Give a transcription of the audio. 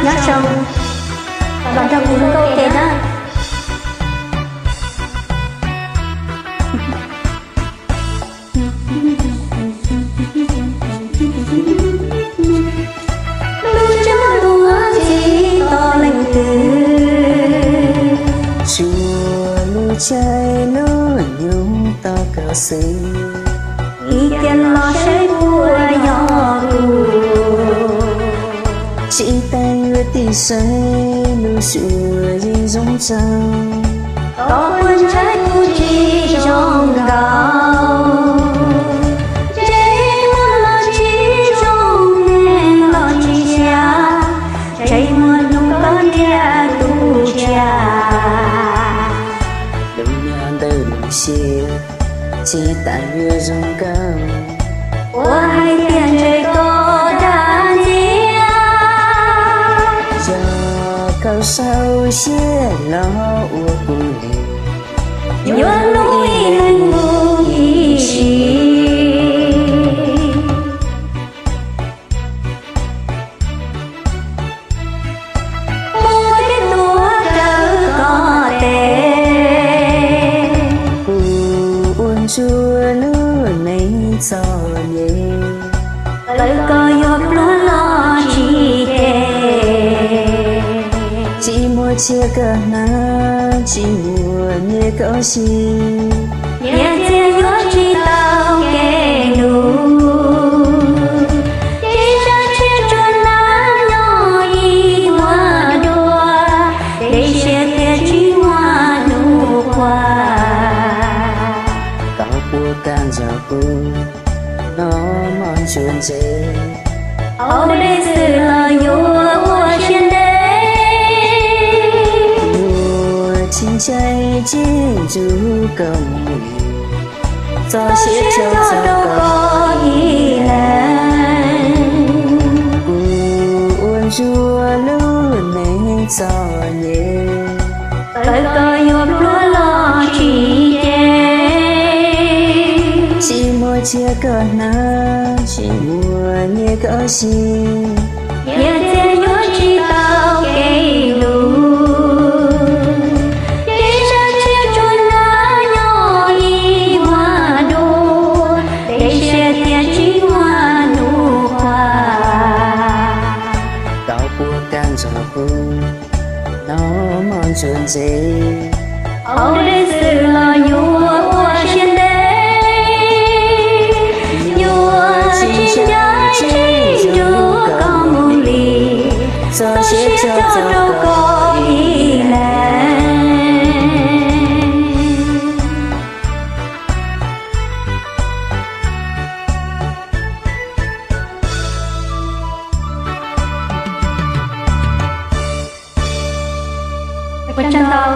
Nyob zoo, los nrog kuv nkauj ke na. Lub ntsej muag luaj tsis tos leej twg, tsuas lub caij lub nyoog tos koj xwb. Ib cia los saib puas yog kuv. Tsis tas yuav tib saib lub suab yeej zoo tsaug. Koj puas ntshai kuv tsis zoo nkaus? Ntsej muag los tsis zoo, neeg los tsis xyav, ntsej muag hnub koj niam tu tsiaj. Lub nyob ntawm lub siab, tsis tas yuav zoo nkaus. Ua hais tias ntshe koj dag ntxiag, yog koj sau siab los ua kuv li, yuav hlub ib leeg mus ib sim. Muab tej tuaj raws koj tes, kuv ua ntsuag lub neej txom nyem. Txawm koj yuav pluag los tsis ces, tsis muaj tsiaj koj hnav, tsis muaj nyiaj koj siv, nyiaj txiag yuav tsis tau kev hlub. Tib sab tshiab tsuas hnyav nyob ib hmos dua, dej siab tiag tsis muaj hnub qua. Tau puas koj nrog kuv noj mov ntsuag ntse, haus dej xwb los yuav ua siab ntev. Kuv tsis ntshai tsis ntxub koj mus li, txoj sia tso rau koj ib leeg. Kuv ua ntsuag lub neej txom nyem, txawm koj yuav pluag los tsis ces, tsis muaj tsiaj koj hnav, tsis muaj nyiaj koj siv, nyiaj txiag yuav tsis tau kev hlub. Tib sab tshiab tsuas hnyav nyob ib hmos dua, dej siab tiag tsis muaj hnub qua. Tau puas koj nrog kuv noj mov ntsuag ntse, haus dej xwb los yuav ua siab ntev. Yuav tsis ntshai tsis ntxub koj mus li, txoj sia tso rau koj ib leeg. Ua tsaug ntau.